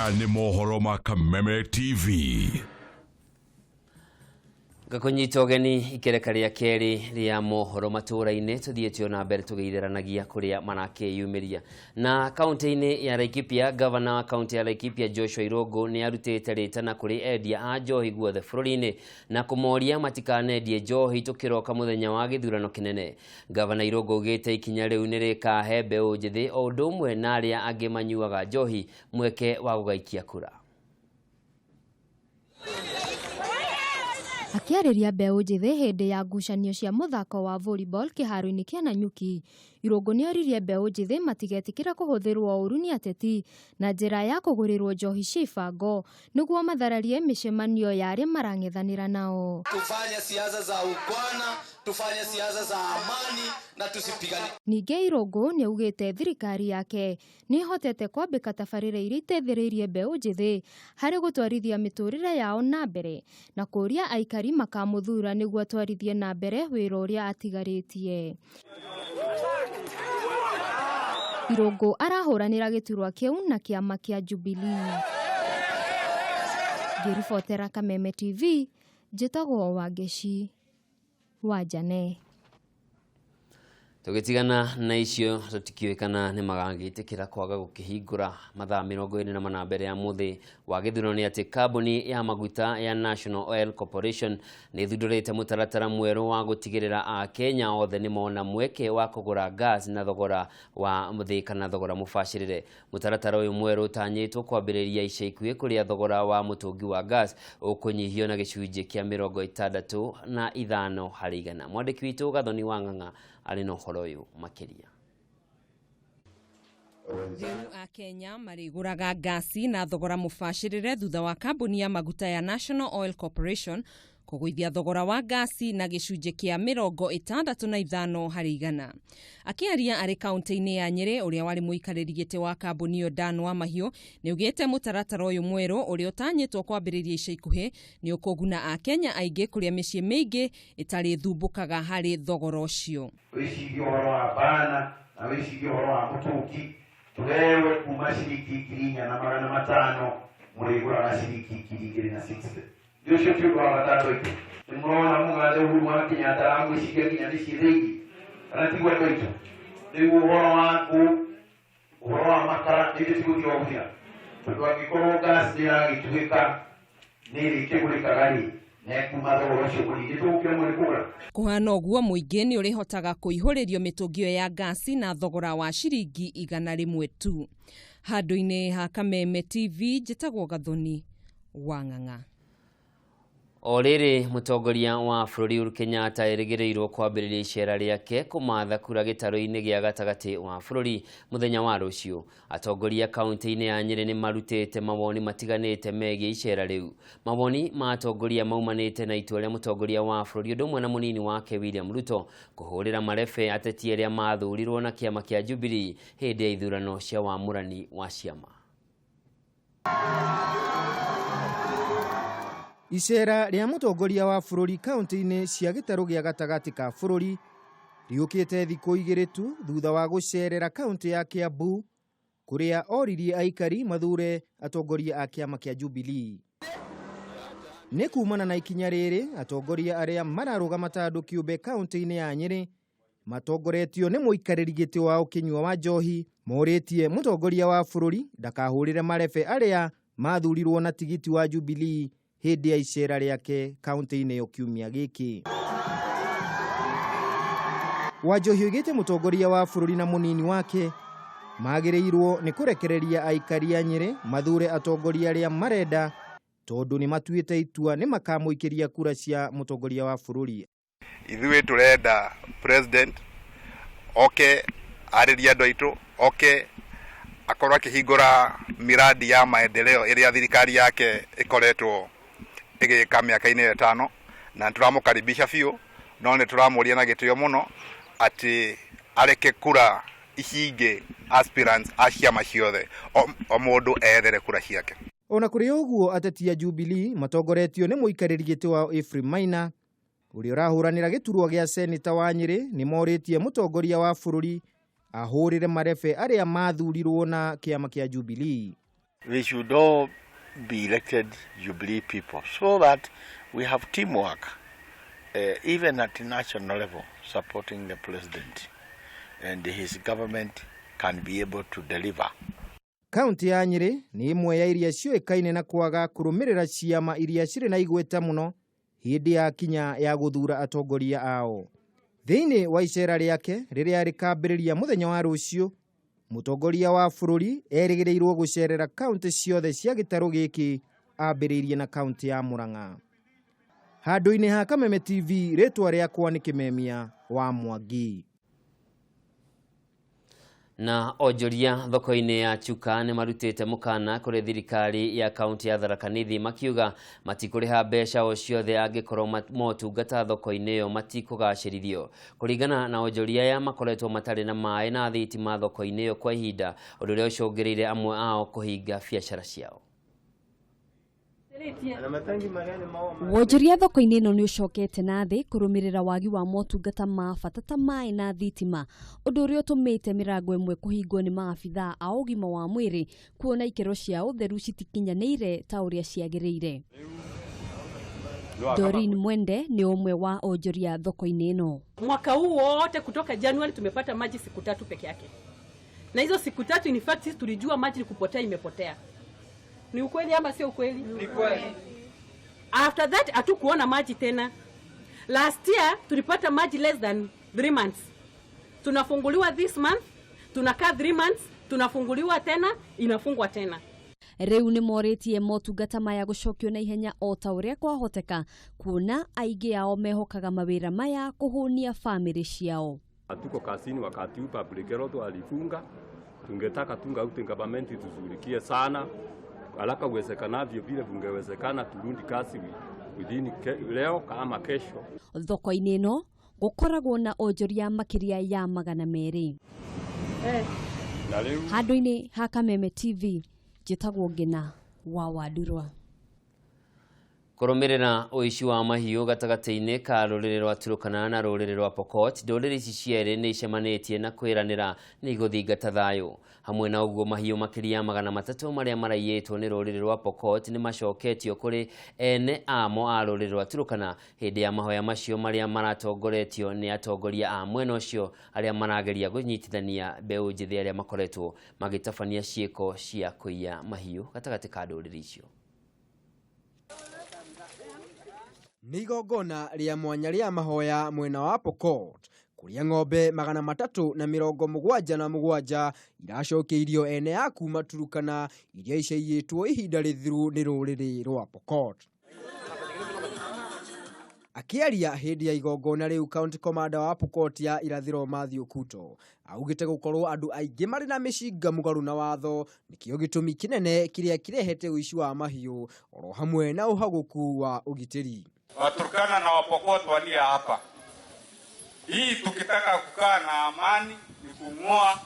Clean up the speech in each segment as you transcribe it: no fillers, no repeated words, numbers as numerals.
Maya nĩ mohoro ma Kameme TV. Ngakũnyita ũgeni ikereka rĩa kerĩ rĩa mohoro matũũra-inĩ, tũthiĩte ona mbere tũgĩithĩranagia kũrĩa marakĩyumĩria. Na kaunti-inĩ ya Laikipia, gavana wa kaunti ya Laikipia Joshua Irũngũ nĩ arutĩte rĩtana kũrĩ endia a njohi guothe bũrũri-inĩ na kũmoria matikanendie njohi tũkĩroka mũthenya wa gĩthurano kĩnene. Gavana Irũngũ augĩte ikinya rĩu nĩ rĩkahe mbeũ njĩthĩ o ũndũ ũmwe na arĩa angĩ manyuaga njohi mweke wa gũgaikia kura. Akĩarĩria mbeũ njĩthĩ hĩndĩ ya ngucanio cia mũthako wa volleyball kĩharo-inĩ kĩa Nanyuki, Irũngũ nĩoririe mbeũ njĩthĩ matigetĩkĩre kũhũthĩrwo ũru nĩ ateti na njĩra ya kũgũrĩrwo njohi cia ibango nĩguo mathararie mĩcemanio ya arĩa marang'ethanĩra nao. Tufanye siasa za ungwana, tufanye siasa za amani na tusipigane. Ningĩ Irũngũ nĩaugĩte thirikari yake nĩĩhotete kwambĩka tabarĩra iria iteithĩrĩirie mbeũ njĩthĩ harĩ gũtwarithia mĩtũrĩre yao na mbere na kũũria aikari makamũthura nĩguo atwarithie na mbere wĩra ũrĩa atigarĩtie. Irũngũ arahũranĩra gĩturwa kĩu na kĩama kĩa Jubilee. Ngĩribotera Kameme TV, njĩtagwo Wangeci Wanjane. Tũgĩtigana na icio, tũtikĩũĩ kana nĩ magagĩtĩkĩra kwaga gũkĩhingũra mathaa 24 mbere ya mũthĩ wa gĩthurano nĩ atĩ kambuni ya maguta ya National Oil Corporation nĩ ĩthundũrĩte mũtaratara mwerũ wa gũtigĩrĩra Akenya othe nĩ mona mweke wa kũgũra gas na thogora wa thĩ kana thogora mũbacĩrĩre. Mũtaratara ũyũ mwerũ ũtanyĩtwo kwambĩrĩria ica ikuhĩ kũrĩa thogora wa mũtũngi wa gas ũkũnyihio na gĩcunjĩ kĩa 65 harĩ igana. Mwandĩki witũ Gathoni wa Ng'ang'a arĩ na ũhoro ũyũ makĩria. Rĩu Akenya marĩgũraga ngasi na thogora mũbacĩrĩre thutha wa kambuni ya maguta ya National Oil Corporation kũgũithia thogora wa ngasi na gĩcunjĩ kĩa 65 harĩ igana. Akĩaria arĩ kaunti-inĩ ya Nyĩrĩ, ũrĩa warĩ mũikarĩri gĩtĩ wa kambuni ĩyo Dan Wamahiũ nĩaugĩte mũtaratara ũyũ mwerũ ũrĩa ũtanyĩtwo kwambĩrĩria ica ikuhĩ nĩ ũkũguna Akenya aingĩ kũrĩa mĩciĩ mĩingĩ ĩtarĩ thumbũkaga harĩ thogora ũcio. Wĩcirie ũhoro wa bana na wĩcirie ũhoro wa mũtũngi tũrewe kuma ciringi 4,500 mũrĩgũraga ciringi 2,060. Nĩ ũcio ti ũndũ wa bata andũ aitũ. Nĩ mũrona mũgathe Uhuru wa Kenyatta aramwĩciria nginya mĩciĩ thĩinĩ kana tiguo andũ aitũ? Rĩu ũhoro wa ngũ, ũhoro wa makara nĩ ithuĩ tigũthiĩ o gũthira, tondũ angĩkorwo gas nĩ ĩragĩtuĩka nĩ ĩrĩkĩgũrĩkaga rĩ na ĩkuma thogora ũcio mũnini, nĩ tũgũkĩremwo nĩ kũgũra. Kũhana ũguo, mũingĩ nĩ ũrĩhotaga kũihũrĩrio mĩtũngi ĩyo ya ngasi na thogora wa ciringi 100 tu. Handũ-inĩ ha Kameme TV, njĩtagwo Gathoni wa Ng'ang'a. O rĩrĩ, mũtongoria wa bũrũri Uhuru Kenyatta erĩgĩrĩirwo kwambĩrĩria icera rĩake kũmatha kura gĩtarũ-inĩ gĩa gatagatĩ wa bũrũri mũthenya wa rũciũ. Atongoria kaunti-inĩ ya Nyĩrĩ nĩ marutĩte mawoni matiganĩte megiĩ icera rĩu. Mawoni ma atongoria maumanĩte na itua rĩa mũtongoria wa bũrũri ũndũ ũmwe na mũnini wake William Ruto kũhũrĩra marebe ateti arĩa mathurirwo na kĩama kĩa Jubilee hĩndĩ ya ithurano cia wamũrani wa ciama. Icera rĩa mũtongoria wa bũrũri kaunti-inĩ cia gĩtarũ gĩa gatagatĩ ka bũrũri rĩũkĩte thikũ igĩrĩ tu thutha wa gũcerera kaunti ya Kiambu kũrĩa oririe aikari mathure atongoria a kĩama kĩa Jubilee. Nĩ kumana na ikinya rĩrĩ, atongoria arĩa mararũgama ta andũ kĩũmbe kaunti-inĩ ya Nyĩrĩ matongoretio nĩ mũikarĩri gĩtĩ wao Kĩnyua wa Njohi morĩtie mũtongoria wa bũrũri ndakahũrĩre marebe arĩa mathurirwo na tigiti wa Jubilee hĩndĩ ya icera rĩake kaunti-inĩ ĩyo kiumia gĩkĩ. Wanjohi oigĩte mũtongoria wa bũrũri na mũnini wake magĩrĩirwo nĩ kũrekereria aikari a Nyĩrĩ mathure atongoria arĩa marenda tondũ nĩ matuĩte itua nĩ makamũikĩria kura cia mũtongoria wa bũrũri. Ithuĩ tũrenda president oke arĩrie andũ aitũ, oke akorwo akĩhingũra miradi ya maendeleo ĩrĩa thirikari yake ĩkoretwo ĩgĩka mĩaka-inĩ ĩtano, na nĩ tũramũkaribisha biũ, no nĩ tũramũria na gĩtĩo mũno atĩ areke kura ici ingĩ aspirants a ciama ciothe o mũndũ ethere kura ciake. Ona kũrĩ ũguo, ateti a Jubilee matongoretio nĩ mũikarĩri gĩtĩ wao Ephraim Maina ũrĩa ũrahũranĩra gĩturwa gĩa seneta wa Nyĩrĩ nĩ morĩtie mũtongoria wa bũrũri ahũrĩre marebe arĩa mathurirwo na kĩama kĩa Jubilee. We should all be elected Jubilee people so that we have teamwork, even at national level, supporting the president and his government can be able to deliver. Kaunti ya Nyĩrĩ nĩ ĩmwe ya iria ciũĩkaine na kwaga kũrũmĩrĩra ciama iria cirĩ na igweta mũno hĩndĩ ya kinya ya gũthura atongoria ao. Thĩinĩ wa icera rĩake rĩrĩa rĩkambĩrĩria mũthenya wa rũciũ, mũtongoria wa bũrũri erĩgĩrĩirwo gũcerera kaunti ciothe cia gĩtarũ gĩkĩ ambĩrĩirie na kaunti ya Murang'a. Handũ-inĩ ha Kameme TV, rĩtwa rĩakwa nĩ Kĩmemia wa Mwangi. Na onjoria thoko-inĩ ya Chuka nĩ marutĩte mũkana kũrĩ thirikari ya kaunti ya Tharaka Nithi makiuga matikũrĩha mbeca o ciothe angĩkorwo motungata thoko-inĩ ĩyo matikũgacĩrithio. Kũringana na onjoria aya makoretwo matarĩ na maĩ na thitima thoko-inĩ ĩyo kwa ihinda, ũndũ ũrĩa ũcũngĩrĩire amwe ao kũhinga biacara ciao. Wonjoria thoko-inĩ ĩno nĩ ũcokete na thĩ kũrũmĩrĩra wagi wa motungata ma bata ta maĩ na thitima, ũndũ ũrĩa ũtũmĩte mĩrango ĩmwe kũhingwo nĩ maabithaa a ũgima wa mwĩrĩ kuona ikĩro cia ũtheru citikinyanĩire ta ũrĩa ciagĩrĩire. Doreen Mwende nĩ ũmwe wa onjoria thoko-inĩ ĩno. Mwaka huu wote kutoka Januari tumepata maji siku tatu peke yake, na hizo siku tatu in fact sisi tulijua maji ni kupotea imepotea. Ni ukweli ama sio ukweli? Ni kweli. After that hatukuona maji tena. Last year tulipata maji less than 3 months. Tunafunguliwa this month, tunakaa 3 months, tunafunguliwa tena, inafungwa tena. Rĩu nĩ morĩtie motungata maya gũcokio na ihenya o ta ũrĩa kwahoteka, kuona aingĩ ao mehokaga mawĩra maya kũhũnia famĩlĩ ciao. Hatuko kazini wakati huu, public health walifunga. Tungetaka tunga government tushughulikie sana haraka uwezekanavyo, vile vingewezekana turudi kazi within leo kama kesho. Thoko-inĩ ĩno gũkoragwo na onjoria makĩria ya 200. Handũ-inĩ ha Kameme TV, njĩtagwo Ngina wa Wandurwa. Kũrũmĩrĩra ũici wa mahiũ gatagatĩ-inĩ ka rũrĩrĩ rwa Turkana na rũrĩrĩ rwa Pokot, ndũrĩrĩ ici cierĩ nĩ icemanĩtie na kwĩranĩra nĩ igũthingata thayũ. Hamwe na ũguo, mahiũ makĩria 300 marĩa maraiyĩtwo nĩ rũrĩrĩ rwa Pokot nĩ macoketio kũrĩ ene amo a rũrĩrĩ rwa Turkana hĩndĩ ya mahoya macio marĩa maratongoretio nĩ atongoria a mwena ũcio arĩa marageria kũnyitithania mbeũ njĩthĩ arĩa makoretwo magĩtabania ciĩko cia kũiya mahiũ gatagatĩ ka ndũrĩrĩ icio. Nĩ igongona rĩa mwanya rĩa mahoya mwena wa Pokot kũrĩa ng'ombe 377 iracokeirio ene a kuma Turkana iria icaiyĩtwo ihinda rĩthiru nĩ rũrĩrĩ rwa Pokot. Akĩaria hĩndĩ ya igongona rĩu, County Commander wa Pokot ya irathĩro Mathew Kuto augĩte gũkorwo andũ aingĩ marĩ na mĩcinga mũgarũ na watho nĩkĩo gĩtũmi kĩnene kĩrĩa kĩrehete ũici wa mahiũ oro hamwe na ũhagũku wa ũgitĩri. Waturkana na Wapokot walia hapa. Hii tukitaka kukaa na amani ni kung'oa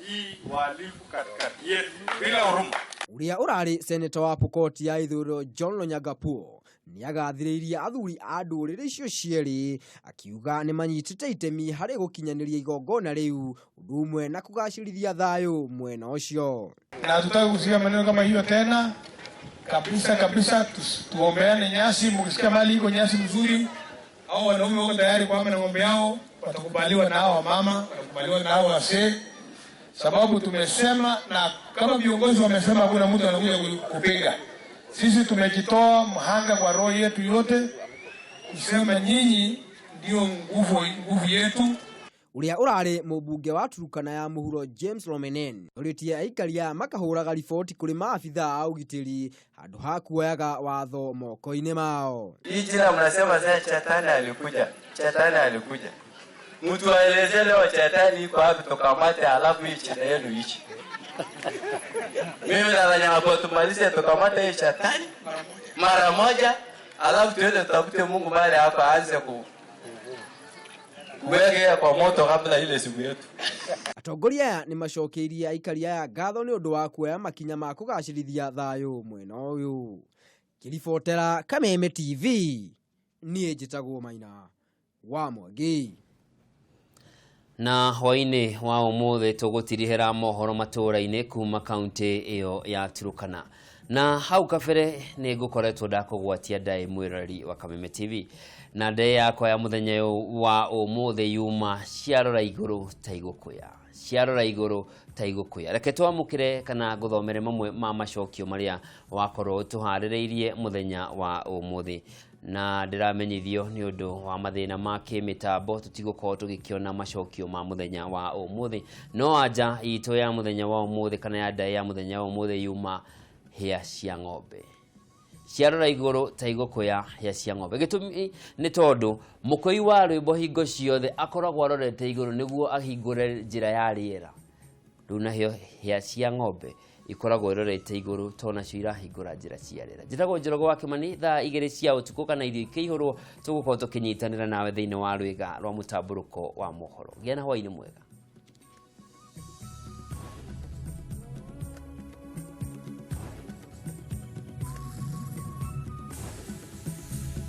hii wahalifu katikati yetu bila huruma. Ũrĩa ũrarĩ seneta wa Pokot ya ithũĩro John Lonyangapuo nĩagathĩrĩirie athuri a ndũrĩrĩ icio cierĩ akiuga nĩmanyitĩte itemi harĩ gũkinyanĩria igongona rĩu ũndũ ũmwe na kũgacĩrithia thayũ mwena ũcio. Na hatutaki kusikia maneno kama hiyo tena kabisa kabisa. Tuombeane nyasi, mkisikia mali iko nyasi mzuri, au wanaume wako tayari kwamba na ng'ombe yao watakubaliwa na hao wamama, watakubaliwa na hao wasee, sababu tumesema, na kama viongozi wamesema, hakuna mtu anakuja kupinga. Sisi tumejitoa mhanga kwa roho yetu yote kusema nyinyi ndio nguvu yetu. Ũrĩa ũrarĩ mũmbunge wa Turkana ya mũhuro James Lomenen orĩtie aikari aya makahũraga riboti kũrĩ maabithaa a ũgitĩri handũ ha kuoyaga watho moko-inĩ mao. Hii jina mnasema sasa shetani alikuja, shetani alikuja. Mtu aeleze leo shetani iko wapi tukamate, alafu hii jina yenu ishi. Mimi nadhani hapo tumalize tukamate hii shetani mara moja, alafu tuende tutafute Mungu mahali hapa aanze kuweka kwa moto kabla ile siku yetu. Atongoria aya nĩ macokeirie aikari aya ngatho nĩ ũndũ wa kuoya makinya ma kũgacĩrithia thayũ mwena ũyũ. Ngĩribotera Kameme TV, niĩ njĩtagwo Maina wa Mwangi. Na hwainĩ wa ũmũthĩ tũgũtirihĩra mohoro matũũra-inĩ kuma kaunti ĩyo ya Turukana. Na hau kabere nĩ ngũkoretwo ndakũgwatia ndaĩ mwĩroreri wa Kameme TV, na ndaĩ yakwa ya mũthenya ũyũ wa ũmũthĩ yuma ciarora igũrũ ta igũkũya, ciarora igũrũ ta igũkũya. Reke twamũkĩre kana ngũthomere mamwe ma macokio marĩa wakorwo tũharĩrĩirie mũthenya wa ũmũthĩ. Na ndĩramenyithio nĩ ũndũ wa mathĩna ma kĩmĩtambo tũtigũkorwo tũgĩkĩona macokio ma mũthenya wa ũmũthĩ, no anja itũ ya mũthenya wa ũmũthĩ kana ya ndaĩ ya mũthenya wa ũmũthĩ yuma hĩa cia ng'ombe, ciarora igũrũ ta igũkũya hĩa cia ng'ombe. Gĩtũmi nĩ tondũ mũkũi wa rwĩmbo hingo ciothe akoragwo arorete igũrũ nĩguo ahingũre njĩra ya rĩera. Rĩu nahĩo hĩa cia ng'ombe ikoragwo irorete igũrũ tondũ nacio irahingũra njĩra cia rĩera. Njĩtagwo Njoroge wa Kĩmani. Thaa 2 cia ũtukũ kana irio ikĩihũrwo tũgũkorwo tũkĩnyitanĩra nawe thĩinĩ wa rwĩga rwa mũtambũrũko wa mohoro. Gĩa na hwainĩ mwega.